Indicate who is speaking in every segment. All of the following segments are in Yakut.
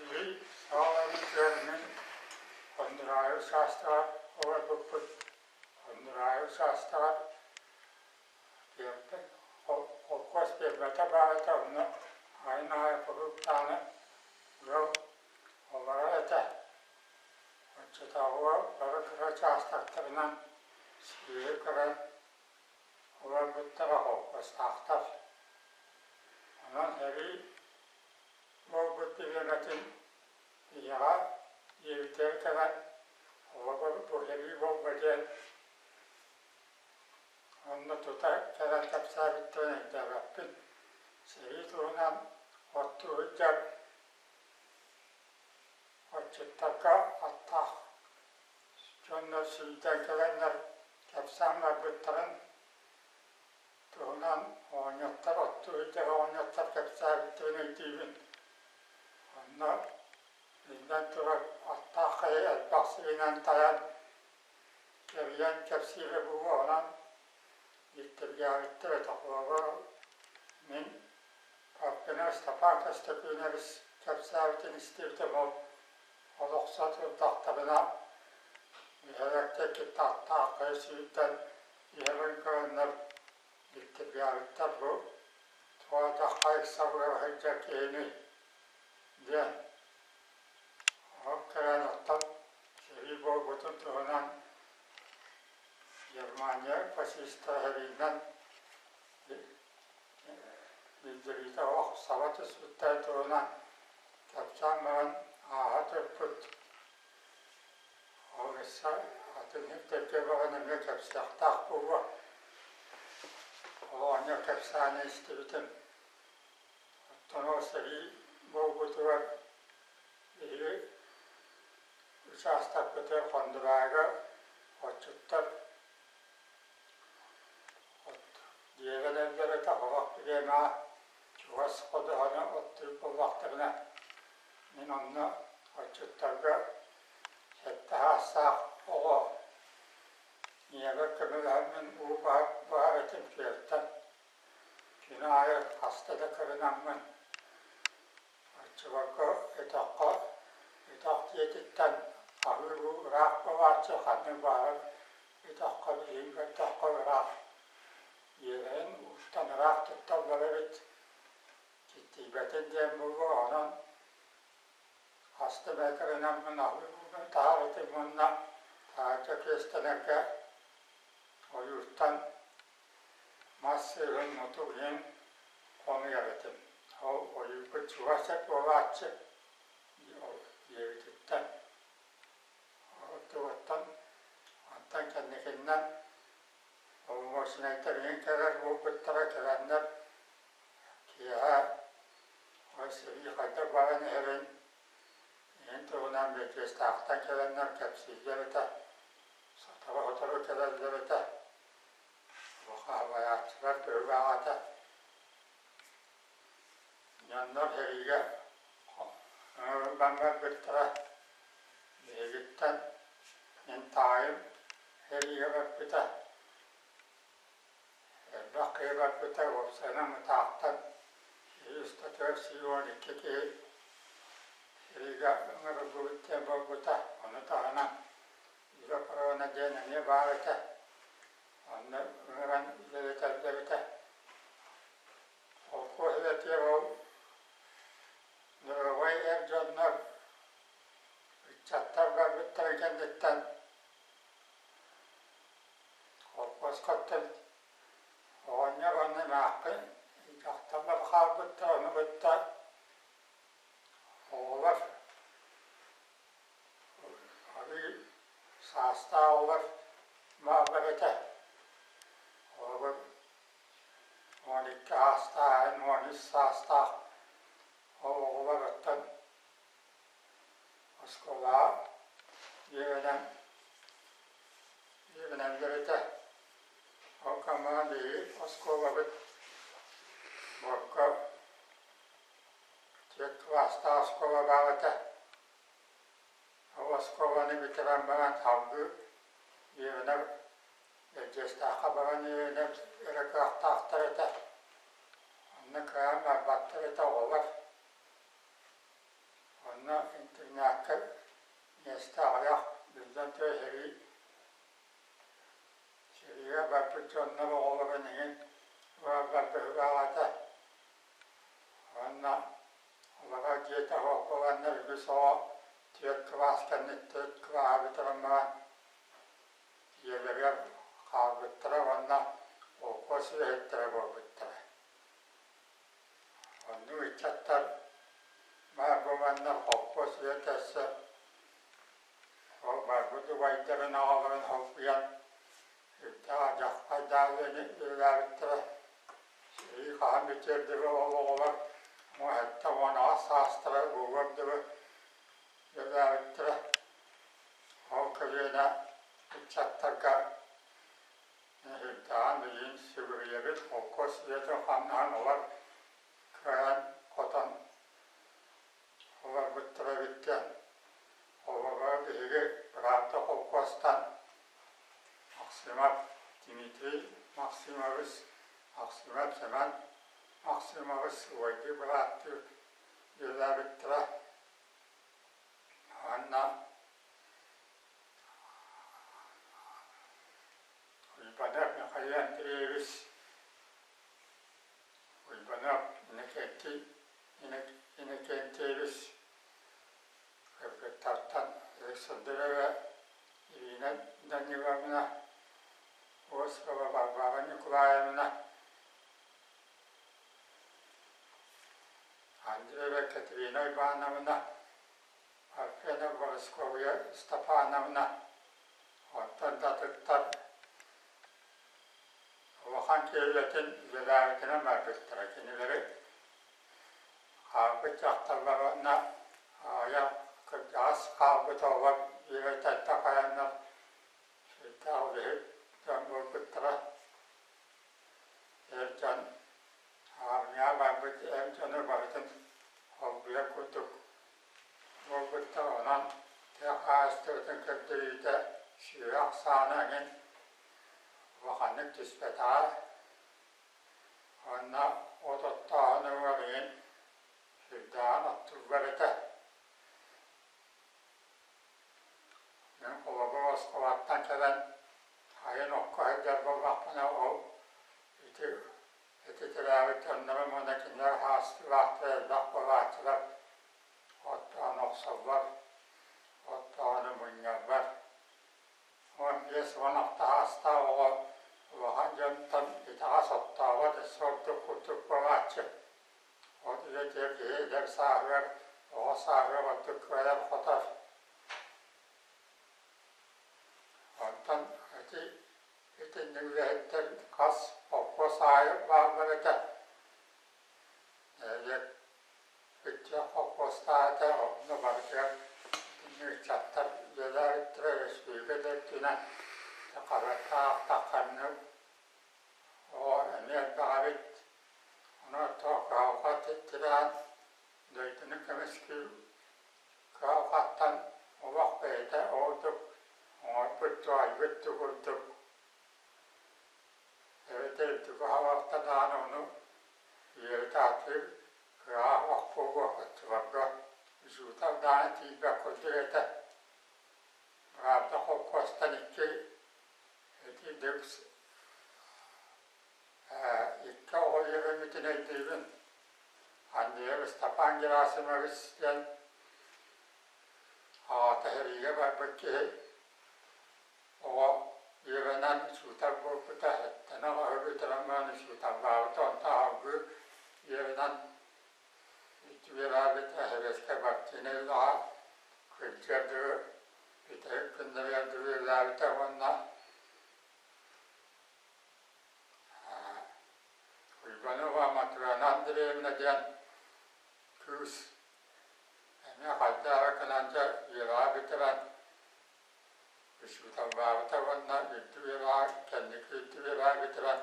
Speaker 1: Сэрии саҕаланыытыгар мин Хондураайы учаастагар олорбуппут. Хондураайы учаастагар холкуос биэрбэтэ баар этэ, онно айын аайы куруук даҕаны ыал олорор этэ. Оччотооҕуга бары кыра учаастактарынан сүөһү көрөн олорбуттара холкуостаахтар. Онон сэрии буолбут бириэмэтин ийэҕэ ийэбитигэр кэлэн оҕобор бу сэрии буолла диэн онно тута кэлэн кэпсээбиттэрин өйдөөбөппүн. Сэрии туһунан оттуу сылдьар отчуттарга аттаах дьоннор сүүрдэн кэлэннэр кэпсээн барбыттарын туһунан оҕонньоттор оттуу сылдьар оҕонньоттор кэпсээбиттэрин өйдүүбүн. Онно биллэн турар аттаах хайа элбэх сиринэн тайан кэрийэн кэпсиирэ буолуо онон дьиктиргээбиттэр этэ. Холобур, мин Парфенов Степан Көстөкүүнэбис кэпсээбитин истибитим ол олохсо турдахтарына биһэрэккэ кытта аттаах хайа сүүрдэн иһэрин көрөннөр дьиктиргээбиттэр бу туох хайсабыга сылдьар киһиний диэн. Ол кэлэн оттон сэрии буолбутун туһунан Германия фашистара сэриинэн билдьэриитэ оһох саба түспүттэрин туһунан кэпсээн баран ааһа турбут. Ол өссө атын сирдэргэ баран эмиэ кэпсиэхтээх буолуо. Оҕонньор кэпсээнэ истибитим. Оттон ол сэрии буолбутугар биһиги учаастакпытыгар Хондураага отчуттар Дьиэбэлэллэр этэ олох бириэмэҕэ чугас ходуһаны оттуур буоллахтарына, мин онно отчуттарга сэттэ саастаах оҕо ийэбэр көмөлөһөммүн уу баһар этим күөлтэн. Күн аайы хаста да кырынаммын Оччолорго өтөххө өтөх дьиэтиттэн аһыыр уу ыраах буолааччы, ханнык баҕарар өтөххө билигин көрдөххө ыраах. Дьиэлэрин ууттан ыраах тутталлар эбит, киртийбэтин диэн буолуо, онон хаста бэкэринэммин аһыыр ууну таһар этим уонна таһырдьа күөстэнэргэ ойууртан мас сыыһын мутук иһин хомуйар этим. Ол ойуурбут чугас эт буолааччы диэбититтэн оттугуттан онтон кэнникиннэн боломуочунайдар иһин кэлэр буолбуттара кэлэннэр киэһэ ол сэрии хайдах баран иһэрин иһин туһунан Бэрдьиэстээхтэн кэлэннэр кэпсииллэр этэ, сотору-сотору кэлэллэр этэ. Хаһабайааччылар быһыылаах этэ. Дьоннор сэриигэ ыҥырыллан барбыттара. Биһигиттэн мин таайым сэриигэ барбыта. Элбэх киһи барбыта, уопсайынан Мытаахтан 144 12 киһи сэриигэ ыҥырыллыбыт диэн буолбута. Ону таһынан Үлэ корона диэн эмиэ баар этэ. Онно ыҥыран үлэлэтэллэр этэ. Холкуос үлэтигэр ол доруобай эр дьоннор, ыччаттар барбыттарын кэнниттэн холкуоска оттон оҕонньор уонна эмээххин дьахталлар хаалбыттар, ону кытта оҕолор Арыый саастаах оҕолор бааллар этэ. Оҕолор 12 саастаах, 13 саастаах ол оҕолор оттон оскуолаҕа үөрэнэн үөрэнэллэр этэ. Ол гынан биһиги оскуолабыт Борко түөрт кылаастаах оскуола баар этэ. Ол оскуоланы бүтэрэн баран салгыы үөрэнэр Бэрдьиэстээххэ баран үөрэнэр эрэ кыахтаахтар этэ. Онно кыайан барбаттар этэ оҕолор. Онно Онно интернакка миэстэ аҕыйах, биллэн турар сэрии сэриигэ барбыт дьоннор оҕолорун иһин барар быһыылаах этэ. Уонна олорор дьиэтэ суох буоланнар үгүс оҕо түөрт кылаас кэнниттэн кылааһы бүтэрэн баран дьиэлэригэр хаалбыттара уонна холкуос үлэһиттэрэ буолбуттара. Оннук ыччаттар баар буоланнар холкуос үлэтэ өссө ол барбыт убайдарын аҕаларын холбуйан үрдээх адьаххайдаах үлэни үлэлээбиттэрэ. Сэрии хаһан бүтүөр дылы ол оҕолор 78 саастара буолуор дылы үлэлээбиттэрэ. Ол көлүөнэ ыччаттарга Үрдээҕин билигин сүгүрүйэбит, холкуос үлэтин-хамнаһын ылар кыайан-хотон олорбуттара эбит диэн. Холобура, биһиги Правда холкуостан Максимов Дмитрий Максимович, Максимов Семен Максимович убайдыы бырааттыы үлэлээбиттэрэ. Уонна Уйбанов Михаил Андреевич, Уйбанов Иннокентий Иннокентьевич кыргыттартан Александрова Ирина Даниловна, Осипова Варвара Николаевна, Андреева Катерина Ивановна, Парфенов Парасковья Степановна, оттон да атыттар улахан киһи үлэлээбитинэн барбыттара. Кинилэри хаалбыт дьахталлар уонна аҕыйах кырдьаҕас хаалбыт оҕолор үөрэтэ хайаннар сүрдээх үлэһит дьон буолбуттара. Эр дьон аармыйаҕа барбыт эр дьону барытын холбуйар курдук буолбуттар. Онон тыа хаһаайыстыбатын көрдөрүүтэ сүрэх ахсаана эҥин улаханнык түспэтэҕэ. Уонна от оттооһунугар эҥин сүрдээҕин оттуллар этэ. Мин холобур оскуолаттан кэлэн сайын окко сылдьар буоллахпына ол ити ити төрөөбүт дьоннорум уонна кинилэр хаастыылаахтар элбэх буолааччылар оттоон охсоллор, оттоону мунньаллар. 15-16 саастаах оҕо улахан дьонтон итэҕэс оттообот өссө ордук курдук буолааччы. От үлэтигэр киһи эдэр сааһыгар, оҕо сааһыгар ордук кыайар-хотор. Онтон ити итинник үлэһиттэр хас холкуос аайы бааллар этэ. Нэһилиэк ыччат холкуостаах этэ, онно барытыгар итинник ыччаттар үлэлээбиттэрэ өрөспүүбүлүкэ да үрдүнэн хаһыаттаах Оо, эмиэ элбэх эбит. Ону туох кыһалҕа тирээн дойдуну көмүскүүр кыһалҕаттан олох бэйэтэ ордук оҥорбут туһайбыт да курдук эбэтэр үрдүкү халалта даҕаны ону үөрэтэ сатыыр кыаҕа суох буолуо оччолорго учуутал даҕаны тиийбэт курдук этэ. Правда холкуостан икки Ити Дыкс икки оҕо үөрэммитин өйдүүбүн. Андреев Степан Герасимович диэн аҕата сэриигэ барбыт киһи оҕо үөрэнэн учуутал буолбута, сэттэнэ оҕо бүтэрэн баран учууталлаабыта, онтон салгыы үөрэнэн үөрээбитэ сэбиэскэй партийнай үлэҕэ кырдьыар дылы бүтэһик күннэригэр дылы уонна Уйбанова Матрена Андреевна диэн кыыс эмиэ хайдах эрэ гынан дьэ үөрэҕи бүтэрэн учууталлаабыта уонна үрдүк үөрэҕи кэнники үрдүк үөрэҕи бүтэрэн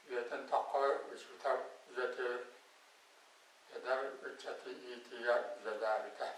Speaker 1: үйэтин тухары учуутал үлэтигэр эдэр ыччаты иитиигэ үлэлээбитэ.